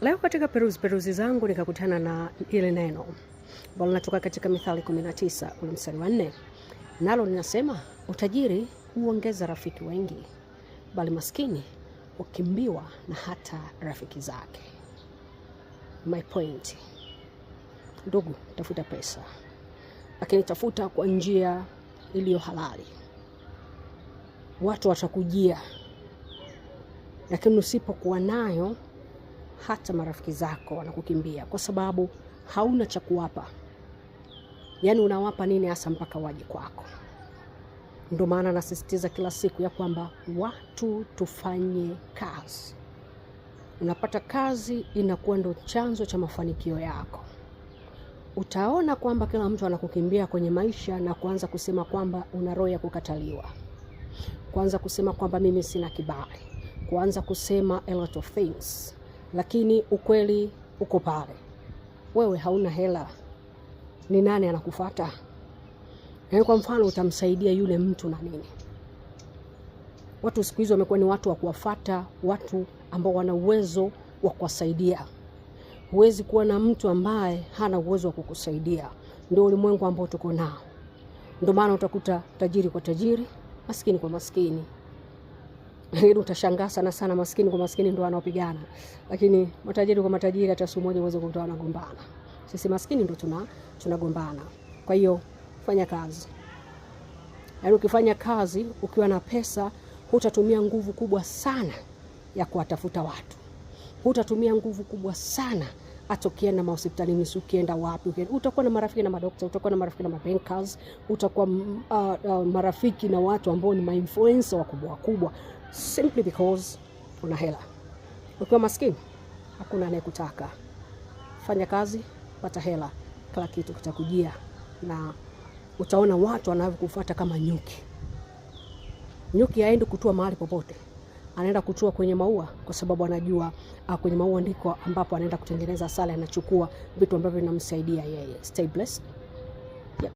Leo katika peruzi peruzi zangu nikakutana na ile neno ambalo linatoka katika Mithali 19 ule mstari wa 4, nalo linasema utajiri huongeza rafiki wengi, bali maskini hukimbiwa na hata rafiki zake. My point, ndugu, tafuta pesa, lakini tafuta kwa njia iliyo halali. Watu watakujia, lakini usipokuwa nayo hata marafiki zako wanakukimbia kwa sababu hauna cha kuwapa. Yaani unawapa nini hasa mpaka waje kwako? Ndio maana nasisitiza kila siku ya kwamba watu tufanye kazi. Unapata kazi inakuwa ndo chanzo cha mafanikio yako. Utaona kwamba kila mtu anakukimbia kwenye maisha na kuanza kusema kwamba una roho ya kukataliwa, kuanza kusema kwamba mimi sina kibali, kuanza kusema a lot of things, lakini ukweli uko pale, wewe hauna hela, ni nani anakufata? Yaani kwa mfano utamsaidia yule mtu na nini? Watu siku hizi wamekuwa ni watu wa kuwafata watu ambao wana uwezo wa kuwasaidia. Huwezi kuwa na mtu ambaye hana uwezo wa kukusaidia. Ndio ulimwengu ambao tuko nao. Ndio maana utakuta tajiri kwa tajiri, maskini kwa maskini. Lakini utashangaa sana sana, maskini kwa maskini ndio wanaopigana, lakini matajiri kwa matajiri hata siku moja uweze kukuta wanagombana. Sisi maskini ndio tunagombana. Kwa hiyo fanya kazi. Yaani ukifanya kazi ukiwa na pesa, hutatumia nguvu kubwa sana ya kuwatafuta watu, hutatumia nguvu kubwa sana hata ukienda mahospitalini, si ukienda wapi, ukienda, utakuwa na marafiki na madokta, utakuwa na marafiki na mabankers, utakuwa marafiki na watu ambao ni mainfluencer wakubwa wakubwa, simply because una hela. Ukiwa maskini hakuna anayekutaka. Fanya kazi, pata hela, kila kitu kitakujia na utaona watu wanavyokufuata kama nyuki. Nyuki haendi kutua mahali popote, anaenda kutua kwenye maua kwa sababu anajua kwenye maua ndiko ambapo anaenda kutengeneza asali, anachukua vitu ambavyo vinamsaidia yeye. Stay blessed.